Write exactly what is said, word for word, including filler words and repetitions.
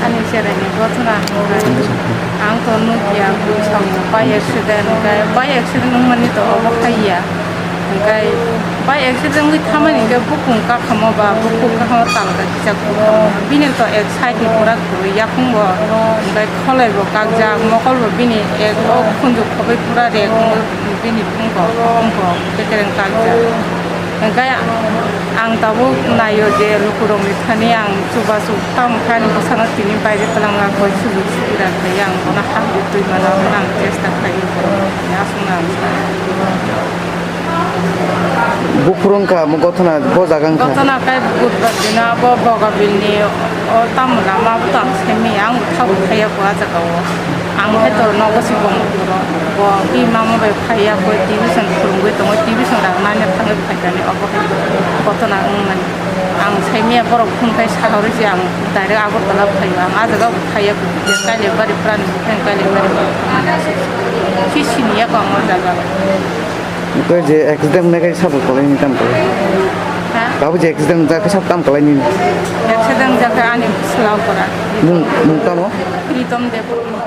Ani cheraini gothona hwnkhai ang to nukya, bwskango bike accident, hwnkhe bike accident wngmani to obo khaiya. Hwnkhe bike accident wngwi thamani hwnkhe bukung kakhamo ba bukung kakhamo talga kisa bini to ek side ni pura kwrwi, yakhungo hwnkhe kholai bo kakjak, mokol bo bini ek o khunju khobai pura rek bini phungko phungko kekereng kakjak. Hwnkhe ang tabuk naio je lukurokni thani ang chubachu tamo khe ani bwsano tini baire twlangna koi sujuk subida khlaiwi ang bono ha hwnwi twi mano hwnwi ang chesta khlaio borokni thani aswkno ang sa. Buphuru wngkha omo gothona bo jaga wngkha. Gothona khe budbar dino abo Bogabilni o tamo lama abo to ang semi ang thabu khaiya ko ah jaga o. Ang khe to nogo se bongni puro. Bo bini mama bai phaiya koi T V song phwrwngwi tongo, T V song rang nani thangwi phaikani obo hai koto na wngmani. Ang saimanya borok phone khai saharwi se ang direct Agartala phaio. Ang ah jaga o phaiya koi Kailaibari phrani buphang Kailaibari. Khe siniya ko ang o jaga o. Tei je accident wngnai khe sabo kwlaini tam kwlai. Ha? Tabuk je accident wngjak khe sabo tam kwlaini. Accident wngjak khe ani bwsla okora. Mung, mung tamo? Pritom Debbarma.